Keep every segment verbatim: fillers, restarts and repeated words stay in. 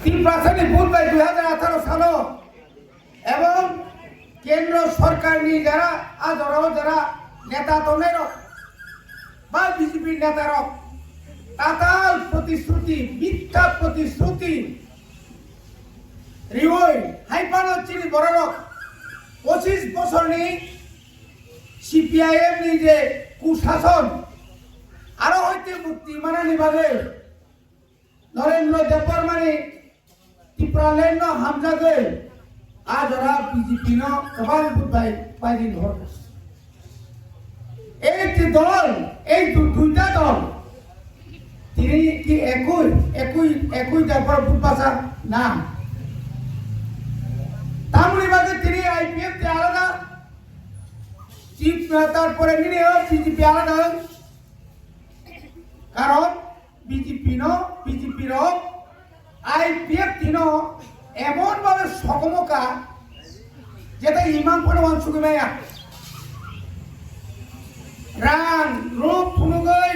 Tiprasani vote bai dui hajar atharo salo ebong kendro sorkarni jara a jorao jara neta tongnairok ba B J P netarok tatal protishruti, mithya protishruti rioi hai phano chini bororok pochis bosorni C P I M ni je kusason aro hoite mukti manani bagwi Narendra Debbarmani Tipraland no hamjagwi a jora B J P no kwbang vote bai paidi hor. Ei ti dol, ei du-, duita dol. Tini ki ekui, ekui, ekui Debbar vote basa na. Tamoni bagwi tini I P F T alada, T-, tarpore nini o B J P alada. Karon B J P no, B J P rok, I P F T no emon bhabe sokomo ka, jeta imang phano wansugwi maya. Rang, ruk phunugwi,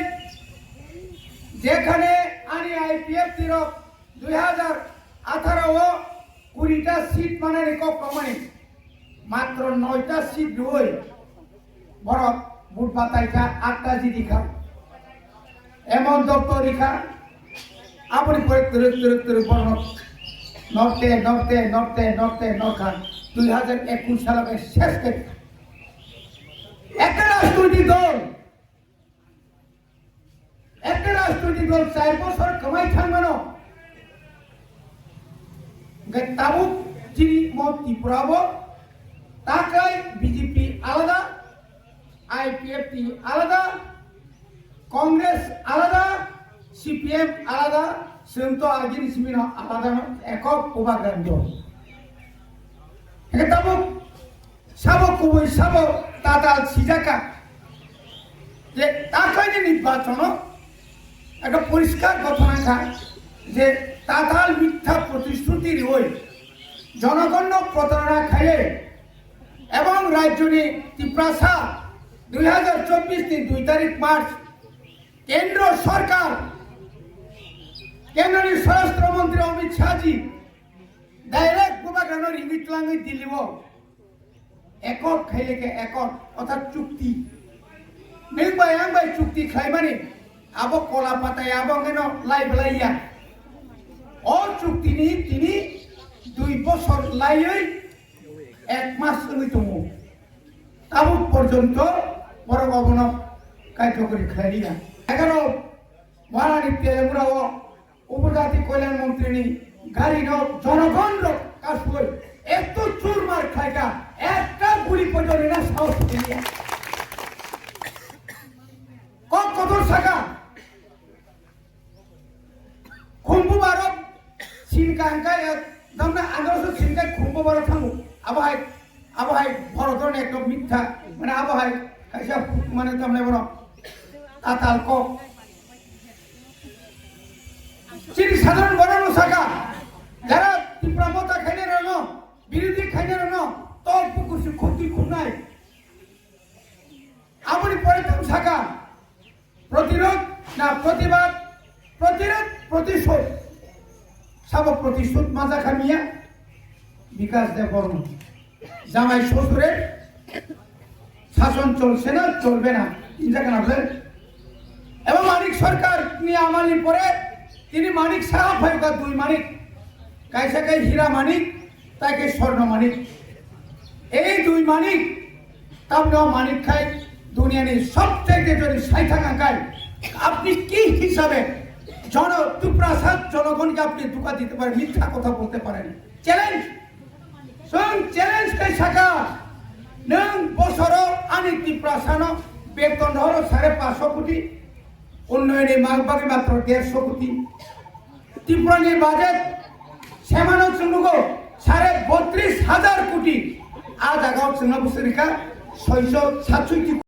jekhane ani I P F T rok dui hajar atharo o kuri ta seat manani kok tongmani, matro noi ta seat rwui borok vote batai kha, atta jidi kha, emon doktor rikha, aboni pore twrwk twrwk twrwk borok norte norte norte norte norkha, dui hajar ekush salo khe ses khe ekta rajnoitik dol. Ekta rajnoitik dol char bosor kwmai thangmano. Hwnkhe tabuk chini mo Tripura bo takai B J P alada, I P F T alada, Congress alada, C P M alada, chwng to agini simino alada no ekok bubagra dol. Hwnkhe tabuk Sabo kubui sabo tatal sijaka je takhwlaini nirbachono ekta poriskar ghotona kha je tatal mithya protishruti riui jonogonno protarona khaiwi ebong rajyoni Tiprasa dui hajar chobbish ni dui tarik March kendro sorkar, kendroni swarashtra montri Amit Shah ji direct bubagrano ringwi twlangwi Delhi o Accord khaile khe accord, orthat chukti. Nwng bai ang bai chukti khlaimani, abo kola patai abo hwnkhe no lai belai ya. O chukti ni tini dui bosor laiwi ek mas wngwi tongo. Tabuk porjonto borok obono kaijokori khlai liya. Egaro Wanani Telenggura o Upajati Kalyan Montri ni gari no jonogon rok kasugoi eto churmar khlaika, ekta guli poito rina sahos khailiya. Kok kotor saka, khumbu barok sinka hingkai, damna androso sinka khumbu barok thango. Abo hai, abo hai borok ekdom mitha, mane abo hai kaisa mane tamle borok tatal kok. Chini sadharon borok no saka, jara Tipra Motha khainai rok no, birodhi khainai rok no, tok bukur se khubdi khubnai. Aboni pore tong saka, protirod na protibad, protirod, protisod. Sabo protisod maja kamiya, Bikas Debbarma. Jamai sosure, Sason cholse na cholbe na, hinjakha na bole? Eba Manik Sarkar ni amal ni pore tini Manik Saha phaikha, dui Manik, kaisa khe Hira Manik, tai khe Swarno Manik. Ei dui Manik, tamno Manik khai duniya ni sobchaite jodi saithang angkai, apni ki hisabe jono Tiprasa jonogon ke apni dhuka dite pare, mitha kotha bolte pare? Challenge. Chwng challenge khai saka, nwng bosoro ani Tiprasano beton horo sare paso koti, unnoyoni ma-, bagwi matro derso koti. Tripurani budget semano chwng nugo sare botris hajar koti, a jagao chwngno bwswk rikha soiso satsoiti.